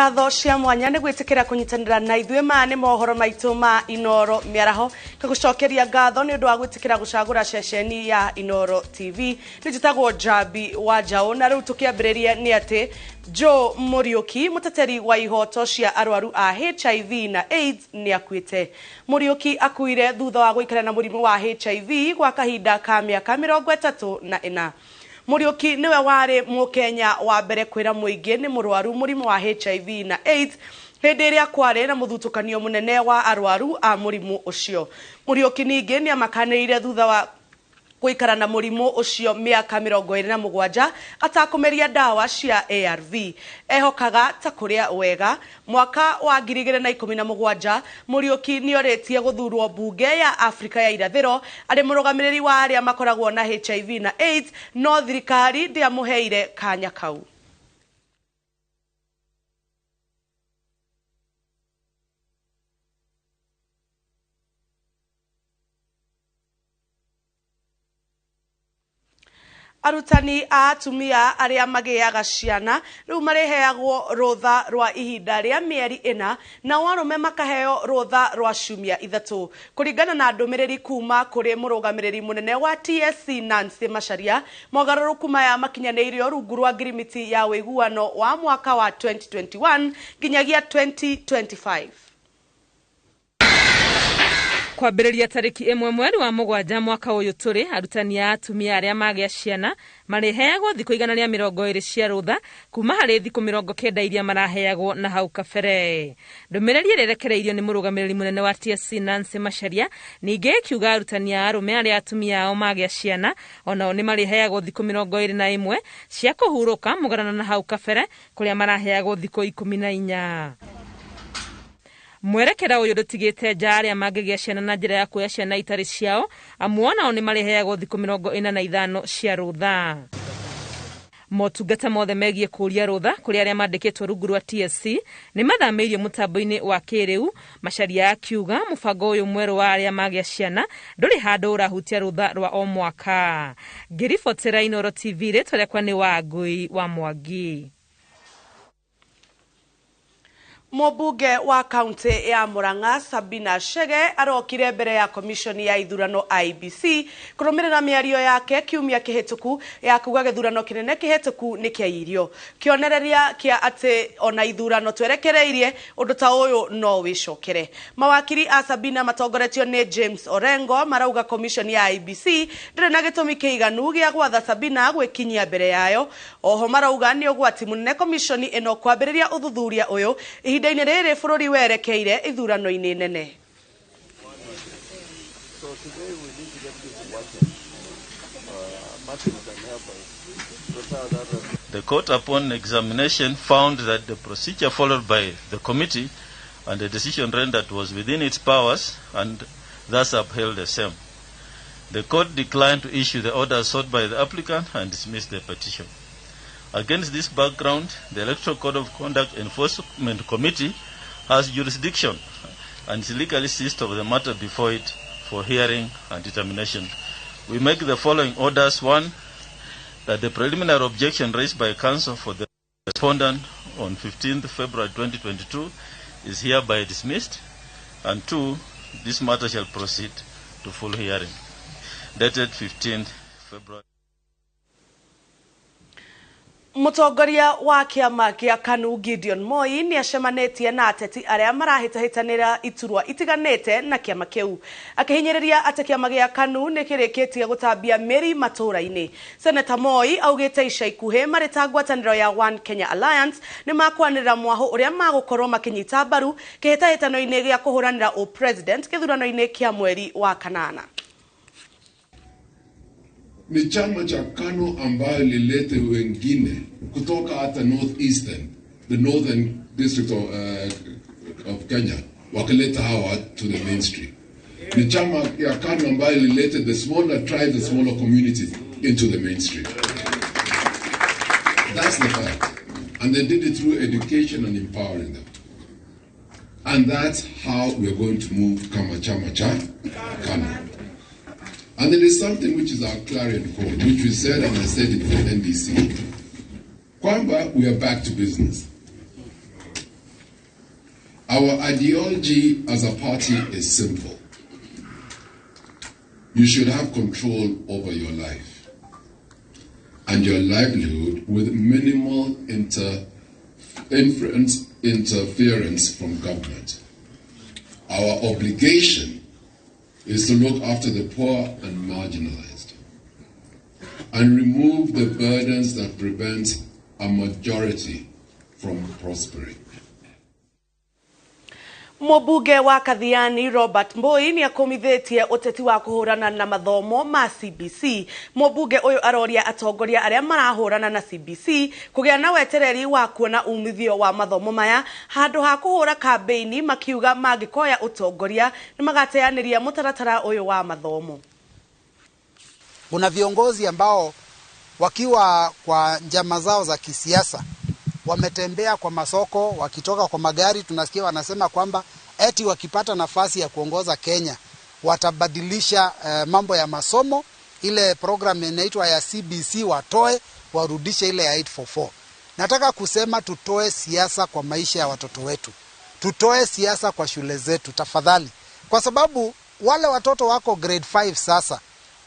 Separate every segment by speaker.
Speaker 1: Ngatho cia mwanya nĩ gwĩtĩkĩra kũnyitanĩra na ithuĩ. Maya nĩ mohoro maitũ ma Inoro mĩaraho. Tũgũcokeria ngatho nĩ ũndũ wa gwĩtĩkĩra gũcagũra ceceni ya Inoro TV. Nĩ njĩtagwo Njambi wa Njaũ, na rĩu tũkĩambĩrĩrie nĩ atĩ Joe Mũriũki, mũteteri wa ihoto cia arwaru a HIV na AIDS, nĩ akuĩte. Mũriũki akuire thutha wa gũikara na mũrimũ wa HIV gwa kahinda ka mĩaka 34. Mũriũki nĩwe warĩ mũkenya wa mbere kwĩra mũingĩ nĩ mũrwaru mũrimũ wa HIV na AIDS hĩndĩ ĩrĩa kwarĩ na mũthutũkanio mũnene wa arwaru a mũrimũ ũcio. Mũriũki ningĩ nĩ amakanĩire thutha wa gũikara na mũrimũ ũcio mĩaka 27 atakũmeria ndawa cia ARV. Ehokaga ta kũrĩa wega. Mwaka wa 2017 Mũriũki nĩorĩtie gũthurwo mbunge ya Afrika ya Irathĩro arĩ mũrũgamĩrĩri wa arĩa makoragwo na HIV na AIDS, no thirikari ndĩamũheire kanya kau. Arutani a atumia arĩa magĩaga ciana rĩu marĩheagwo rũtha rwa ihinda rĩa mĩeri 4, nao arũme makaheo rũtha rwa ciumia 3, kũringana na ndũmĩrĩri kuma kũrĩ mũrũgamĩrĩri mũnene wa TSC Nancy Macharia. Mogarũrũku maya makinyanĩirio rungu rwa ngirimiti ya ũiguano wa mwaka wa 2021 nginyagia 2025.
Speaker 2: Kwambĩrĩria tarĩki 1 mweri wa 7 mwaka ũyũ tũrĩ, arutani a atumia arĩa magĩa ciana marĩheagwo thikũ 120 cia rũtha kuma harĩ thikũ 90 iria maraheagwo na hau kabere. Ndũmĩrĩri ĩrĩa ĩrekereirio nĩ mũrũgamĩrĩri mũnene wa TSC Nancy Macharia ningĩ ĩkiuga arutani a arũme arĩa atumia ao magĩa ciana onao nĩ marĩheagwo thikũ 21 cia kũhurũka mũgarana na hau kabere kũrĩa maraheagwo thikũ 14. Mwerekera ũyũ ndũtigĩte nja arĩa mangĩgĩa ciana na njĩra ya kuoya ciana itarĩ ciao, amu onao nĩ marĩheagwo thikũ 45 cia rũtha. Motungata mothe megiĩ kũũria rũtha kũrĩ arĩa mandĩkĩtwo rungu rwa TSC nĩ mathamĩirio mũtambo-inĩ wa kĩrĩu. Macharia akiuga mũbango ũyũ mwerũ wa arĩa magĩa ciana ndũrĩ handũ ũrahutia rũtha rwa o mwaka. Ngĩribotera Inoro TV, rĩtwa rĩakwa nĩ Wangui wa Mwangi.
Speaker 1: Mũmbunge wa kaunti ya Murang'a Sabina Chege arokire mbere ya komishoni ya ithurano IEBC kũrũmĩrĩra mĩario yake kiumia kĩhĩtũku ya kuga gĩthurano kĩnene kĩhĩtũku nĩ kĩairio, kĩonereria kĩa atĩ ona ithurano twerekereirie ũndũ ta ũyũ no wĩcokere. Mawakiri a Sabina matongoretio nĩ James Orengo marauga komishoni ya IEBC ndĩrĩ na gĩtũmi kĩiganu gĩa gwatha Sabina gwĩkinyia mbere yayo. Oho marauga nĩ ũgwati mũnene komishoni ĩno kwambĩrĩria ũthuthuria ũyũ ihinda-inĩ rĩrĩ bũrũri werekeire ithurano-inĩ nene.
Speaker 3: The court, upon examination, found that the procedure followed by the committee and the decision rendered was within its powers and thus upheld the same. The court declined to issue the order sought by the applicant and dismissed the petition. Against this background, the Electoral Code of Conduct Enforcement Committee has jurisdiction and is legally seized of the matter before it for hearing and determination. We make the following orders. 1, that the preliminary objection raised by counsel for the respondent on 15th February 2022 is hereby dismissed. And 2, this matter shall proceed to full hearing. Dated 15th February.
Speaker 1: Mũtongoria wa kĩama kĩa KANU Gideon Moi nĩ acemanĩtie na ateti arĩa marahĩtahĩtanĩra iturwa itiganĩte na kĩama kĩu, akĩhinyĩrĩria atĩ kĩama gĩa KANU nĩ kĩrĩkĩtie gũtambia mĩri matũũra-inĩ. Seneta Moi augĩte ica ikuhĩ marĩ ta ngwatanĩro ya One Kenya Alliance nĩ makwanĩrĩra mwahũ ũrĩa magũkorwo makĩnyita mbaru kĩhĩtahĩtano-inĩ gĩa kũhũranĩra ũpresident gĩthurano-inĩ kĩa mweri wa 8.
Speaker 4: Ni chama cha KANU ambayo lilete wengine kutoka hata northeastern, the northern district of Kenya, wakaleta hawa to the mainstream. Ni chama ya KANU ambayo lilete the smaller tribes, the smaller communities into the mainstream. That's the fact. And they did it through education and empowering them. And that's how we are going to move kama chama cha KANU. And there is something which is our clarion call, which we said, and I said it for NDC. Kwamba, we are back to business. Our ideology as a party is simple. You should have control over your life and your livelihood with minimal interference from government. Our obligation is to look after the poor and marginalized and remove the burdens that prevent a majority from prospering.
Speaker 1: Mũmbunge wa Kathiani Robert Mbui nĩ akũmithĩtie ũteti wa kũhũrana na mathomo ma CBC. Mũmbunge ũyũ aroria atongoria arĩa marahũrana na CBC kũgĩa na wetereri wa kuona umithio wa mathomo maya handũ ha kũhũra kambĩini, makiuga mangĩkoya ũtongoria nĩ magateanĩria mũtaratara ũyũ wa mathomo.
Speaker 5: Kuna viongozi ambao wakiwa kwa njama zao za kisiasa wametembea kwa masoko, wakitoka kwa magari, tunasikia wanasema kwamba eti wakipata nafasi ya kuongoza Kenya watabadilisha mambo ya masomo, ile program inaitwa ya CBC watoe, warudishe ile ya 844. Nataka kusema tutoe siasa kwa maisha ya watoto wetu, tutoe siasa kwa shule zetu tafadhali, kwa sababu wale watoto wako grade 5 sasa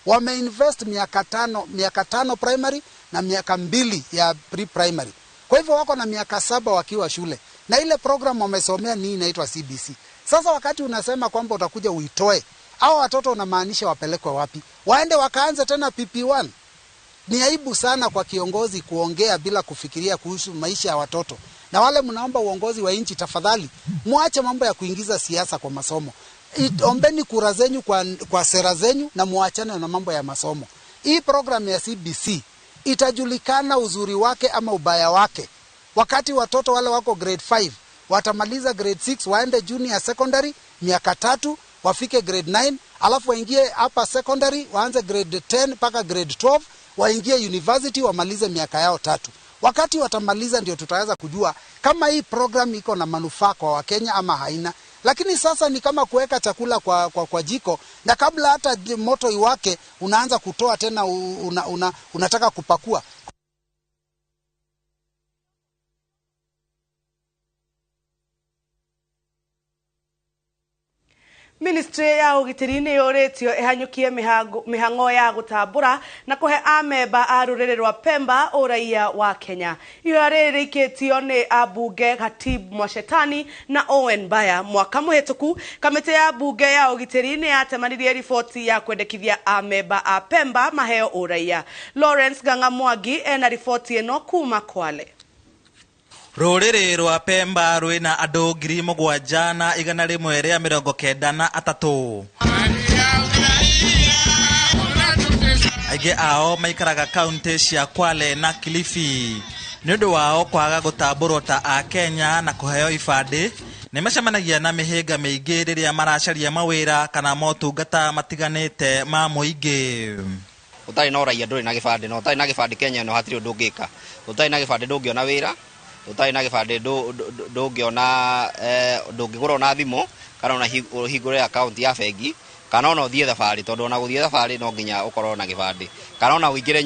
Speaker 5: wameinvest miaka 5 primary na miaka 2 ya pre-primary. Kwa hivyo wako na miaka 7 wakiwa shule, na ile program wamesomea ni inaitwa CBC. Sasa wakati unasema kwamba utakuja uitoe, hao watoto unamaanisha wapelekwe wapi? Waende wakaanze tena PP1? Ni aibu sana kwa kiongozi kuongea bila kufikiria kuhusu maisha ya watoto. Na wale mnaomba uongozi wa nchi, tafadhali muache mambo ya kuingiza siasa kwa masomo. Ombeni kura zenyu kwa sera zenyu na muachane na mambo ya masomo. Hii program ya CBC itajulikana uzuri wake ama ubaya wake wakati watoto wale wako grade 5 watamaliza grade 6, waende junior secondary miaka 3, wafike grade 9, alafu waingie upper secondary, waanze grade 10 mpaka grade 12, waingie university, wamalize miaka yao 3. Wakati watamaliza ndio tutaweza kujua kama hii program iko na manufaa kwa Wakenya ama haina. Lakini sasa ni kama kuweka chakula kwa jiko na kabla hata moto iwake unaanza kutoa tena unataka kupakua.
Speaker 1: Ministry ya ũgitĩri nĩ yũrĩtio ĩhanyũkie mĩhang'o ya gũtambũra na kũhe amemba a rũrĩrĩ rwa Pemba ũraiya wa Kenya. Ihoya rĩrĩ rĩikĩtio nĩ ambunge Khatib Mwashetani na Owen Baya. Mwaka mũhĩtũku kamĩtĩ ya mbunge ya ũgitĩri nĩ yatemanirie riboti ya kwendekithia amemba a Pemba maheo ũraiya. Lawrence Ng'ang'a Mwangi ena riboti ĩno kuma Kwale.
Speaker 6: Rũrĩrĩ rwa Pemba rwĩna andũ 7,193. Aingĩ ao maikaraga kaunti cia Kwale na Kilifi. Nĩ ũndũ wao kwaga gũtambũrwo ta a Kenya na kũheo ibandĩ, nĩ macemanagia na mĩhĩnga mĩingĩ rĩrĩa maracaria mawĩra kana motungata matiganĩte ma mũingĩ.
Speaker 7: Ũtarĩ na ũraiya ndũrĩ na gĩbandĩ, na ũtarĩ na gĩbandĩ Kenya ĩno hatirĩ ũndũ ũngĩka. Ũtarĩ na gĩbandĩ ndũngĩona wĩra, ũtarĩ na gĩbandĩ ndũngĩona, ndũngĩgũra ona thimũ kana ona ũhingũre akaunti ya bengi kana ona ũthiĩ thabarĩ, tondũ ona gũthiĩ thabarĩ no nginya ũkorwo na gĩbandĩ, kana ona ũingĩre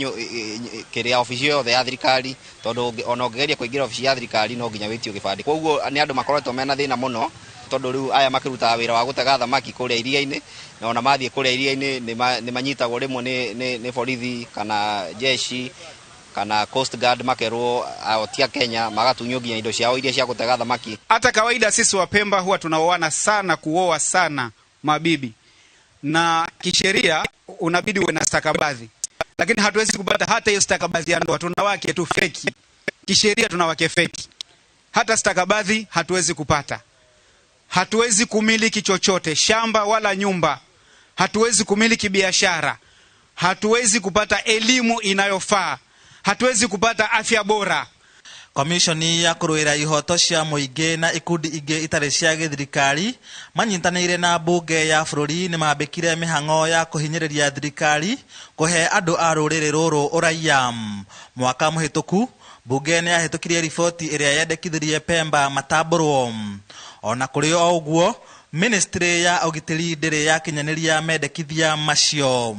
Speaker 7: kĩrĩa obici yothe ya thirikari, tondũ ona ũngĩgeria kũingĩra obici ya thirikari no nginya wĩtio gĩbandĩ. Koguo nĩ andũ makoretwo mena thĩna mũno, tondũ rĩu aya makĩrutaga wĩra wa gũtega thamaki kũrĩa iria-inĩ, na ona mathiĩ kũrĩa iria-inĩ nĩ manyitagwo rĩmwe nĩ borithi kana jeshi kana Coast Guard, makerwo ao ti a Kenya, magatunywo nginya indo ciao iria cia gũtega thamaki.
Speaker 8: Hata kawaida sisi Wapemba huwa tunaoana sana, kuoa sana mabibi, na kisheria unabidi uwe na stakabadhi, lakini hatuwezi kupata hata hiyo stakabadhi ya ndoa. Tuna wake tu feki, kisheria tuna wake feki, hata stakabadhi hatuwezi kupata. Hatuwezi kumiliki chochote, shamba wala nyumba, hatuwezi kumiliki biashara, hatuwezi kupata elimu inayofaa, hatuwezi kupata afya bora.
Speaker 6: Komishoni ya kũrũĩra ihoto cia mũingĩ na ikundi ingĩ itarĩ cia gĩthirikari manyitanĩire na mbunge ya bũrũri nĩ mambĩkire mĩhang'o ya kũhinyĩrĩria thirikari kũhe andũ a rũrĩrĩ rũrũ ũraiya. Mwaka mũhĩtũku mbunge nĩ yahĩtũkirie riboti ĩrĩa yendekithirie Pemba matambũrwo. Ona kũrĩ o ũguo, Ministry ya ũgitĩri ndĩrĩ yakinyanĩria mendekithia macio.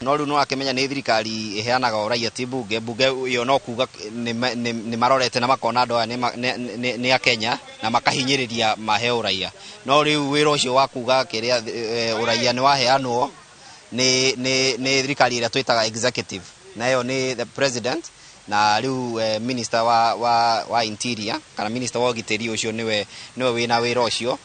Speaker 7: No rĩu no akĩmenya nĩ thirikari ĩheanaga ũraiya ti bunge. Bunge ĩyo no kuga nĩ marorete na makona andũ aya nĩ a Kenya na makahinyĩrĩria mahe ũraiya. No rĩu wĩra ũcio wa kuga kĩrĩa ũraiya nĩ waheanwo nĩ thirikari ĩrĩa twĩtaga executive, na ĩyo nĩ the president na rĩu minister wa interior kana minister wa ũgitĩri ũcio nĩwe wĩna wĩra ũcio.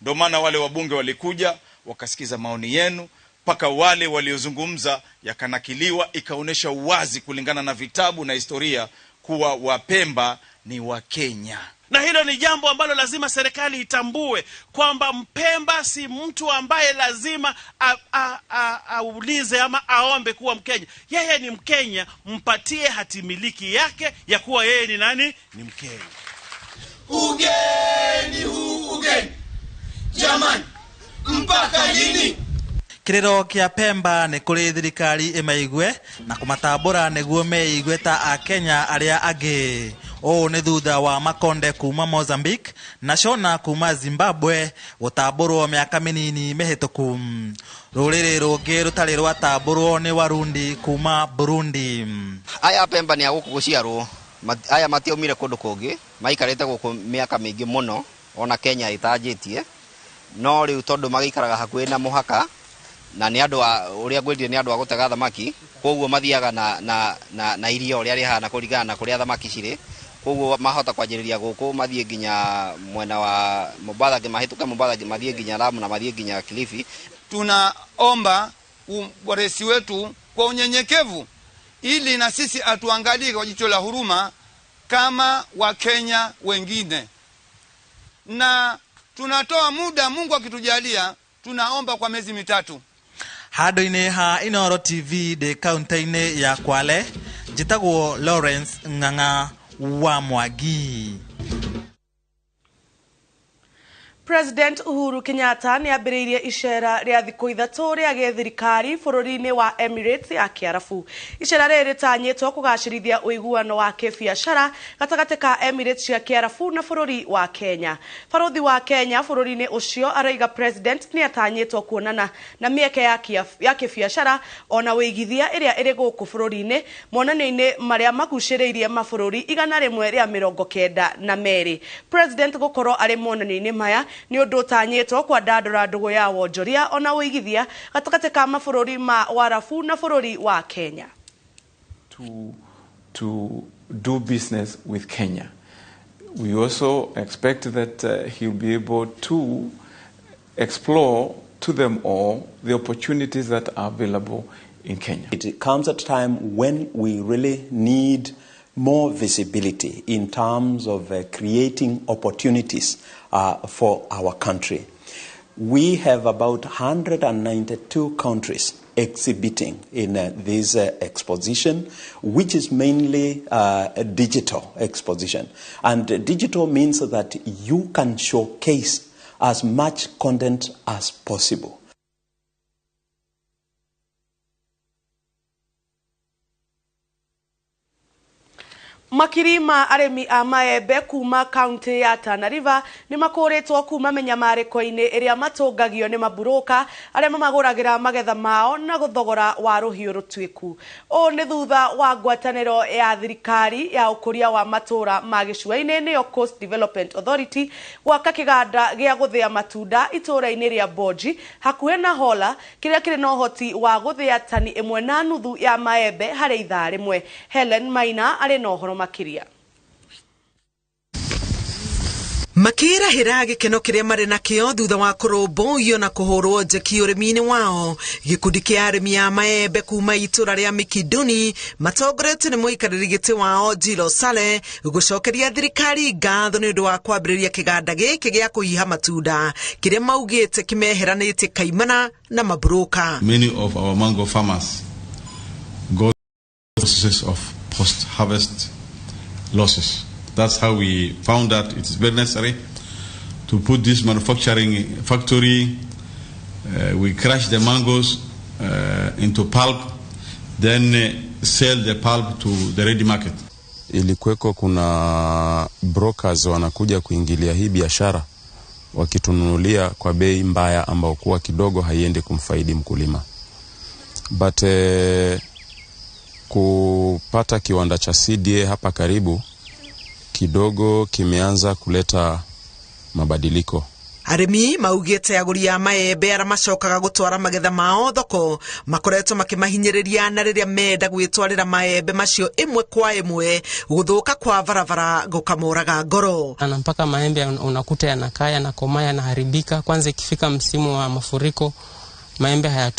Speaker 9: Ndio maana wale wabunge walikuja wakasikiza maoni yenu, mpaka wale waliozungumza yakanakiliwa, ikaonesha wazi kulingana na vitabu na historia kuwa Wapemba ni Wakenya.
Speaker 10: Na hilo ni jambo ambalo lazima serikali itambue kwamba Mpemba si mtu ambaye lazima aulize ama aombe kuwa Mkenya. Yeye ni Mkenya, mpatie hatimiliki yake ya kuwa yeye ni nani? Ni Mkenya.
Speaker 11: Ugeni huu ugeni. Jamani, mpaka lini?
Speaker 6: Kĩrĩro kĩa Pemba nĩ kũrĩ thirikari ĩmaigue na kũmatambũra nĩguo meigue ta Akenya arĩa angĩ. Ũũ nĩ thutha wa Makonde kuma Mozambique na Shona kuma Zimbabwe gũtambũrwo mĩaka mĩnini mĩhĩtũku. Rũrĩrĩ rũngĩ rũtarĩ rwatambũrwo nĩ Warundi kuma Burundi.
Speaker 7: Aya Pemba nĩ a gũkũ gũciarwo, aya matiaumire kũndũ kũngĩ, maikarĩte gũkũ mĩaka mĩingĩ mũno ona Kenya ĩtanjĩtie. No rĩu tondũ magĩikaraga hakuhĩ na mũhaka na nĩ andũ a ũrĩa ngwendire nĩ andũ a gũtega thamaki, koguo mathiaga na iria ũrĩa rĩhana kũringana na kũrĩa thamaki cirĩ. Koguo mahota kwanjĩrĩria gũkũ mathiĩ nginya mwena wa Mombatha, mahĩtũke Mombatha mathiĩ nginya Lamu na mathiĩ nginya Kilifi.
Speaker 11: Tunaomba rais wetu kwa unyenyekevu ili na sisi atuangalie kwa jicho la huruma kama Wakenya wengine, na tunatoa muda, Mungu akitujalia, tunaomba kwa miezi 3.
Speaker 6: Handũ-inĩ ha Inooro TV ndĩ kaunti-inĩ ya Kwale, njĩtagwo Lawrence Ng'ang'a wa Mwangi.
Speaker 1: President Uhuru Kenyatta nĩ ambĩrĩirie icera rĩa thikũ 3 rĩa gĩthirikari bũrũri-inĩ wa Emirates ya Kĩarabu. Icera rĩrĩ rĩtanyĩtwo kũgacĩrithia ũiguano wa kĩbiacara gatagatĩ ka Emirates cia Kĩarabu na bũrũri wa Kenya. Barũthi wa Kenya bũrũri-inĩ ũcio araiga President nĩ atanyĩtwo kuonana na mĩeke ya kĩbiacara ona ũigithia ĩrĩa ĩrĩ gũkũ bũrũri-inĩ monanio-inĩ marĩa magucĩrĩirie mabũrũri 192. President gũkorwo arĩ monanio-inĩ maya nĩ ũndũ ũtanyĩtwo kwandandũra ndũgũ ya wonjoria ona ũigithia gatagatĩ ka mabũrũri ma Warabu na bũrũri wa Kenya.
Speaker 12: To do business with Kenya. We also expect that he'll be able to explore to them all the opportunities that are available in Kenya.
Speaker 13: It comes at a time when we really need more visibility in terms of creating opportunities for our country. We have about 192 countries exhibiting in this exposition, which is mainly a digital exposition. And digital means that you can showcase as much content as possible.
Speaker 1: Makiri ma arĩmi a maembe kuma kaunti ya Tana River nĩ makũrĩtwo kuma mĩnyamarĩko-inĩ ĩrĩa matũngagio nĩ maburũka arĩa mamagũragĩra magetha mao na thogora wa rũhiũ rũtuĩku. Ũũ nĩ thutha wa ngwatanĩro ya thirikari ya ũkũria wa matũra ma gĩcũa-inĩ nĩyo Coast Development Authority gwaka kĩganda gĩa gũthĩa matunda itũũra-inĩ rĩa Bonji hakuhĩ na Hola kĩrĩa kĩrĩ na ũhoti wa gũthĩa tani 1.5 ya maembe harĩ ithaa rĩmwe. Helen Maina arĩ na ũhoro makiria.
Speaker 14: Makĩrahĩra gĩkeno kĩrĩa marĩ nakĩo thutha wa kũrũmbũiyo na kũhũrwo njeki ũrĩmi-inĩ wao. Gĩkundi kĩa arĩmi a maembe kuma itũra rĩa Mikinduni matongoretio nĩ mũikarĩri gĩtĩ wao Jilo Sale gũcokeria thirikari ngatho nĩ ũndũ wa kwambĩrĩria kĩganda gĩkĩ gĩa kũhiha matunda kĩrĩa maugĩte kĩmeheranĩtie kaimana na maburũka.
Speaker 15: Many of our mango farmers go process of post-harvest losses. That's how we found that it is very necessary to put this manufacturing factory. We crush the mangoes into pulp, then sell the pulp to the ready market.
Speaker 16: Ilikuweko kuna brokers wanakuja kuingilia hii biashara wakitununulia kwa bei mbaya ambao kuwa kidogo haiendi kumfaidi mkulima. But kupata kiwanda cha CDA hapa karibu kidogo kimeanza kuleta mabadiliko.
Speaker 14: Arĩmi maugĩte agũri a maembe arĩa macokaga gũtwara magetha mao thoko makoretwo makĩmahinyĩrĩria na rĩrĩa menda gwĩtwarĩra maembe macio ĩmwe kwa ĩmwe gũthũka kwa barabara gũkamoraga ngoro.
Speaker 17: Na mpaka maembe unakuta yanakaa yanakomaa yanaharibika. Kwanza ikifika msimu wa mafuriko maembe hayatoki.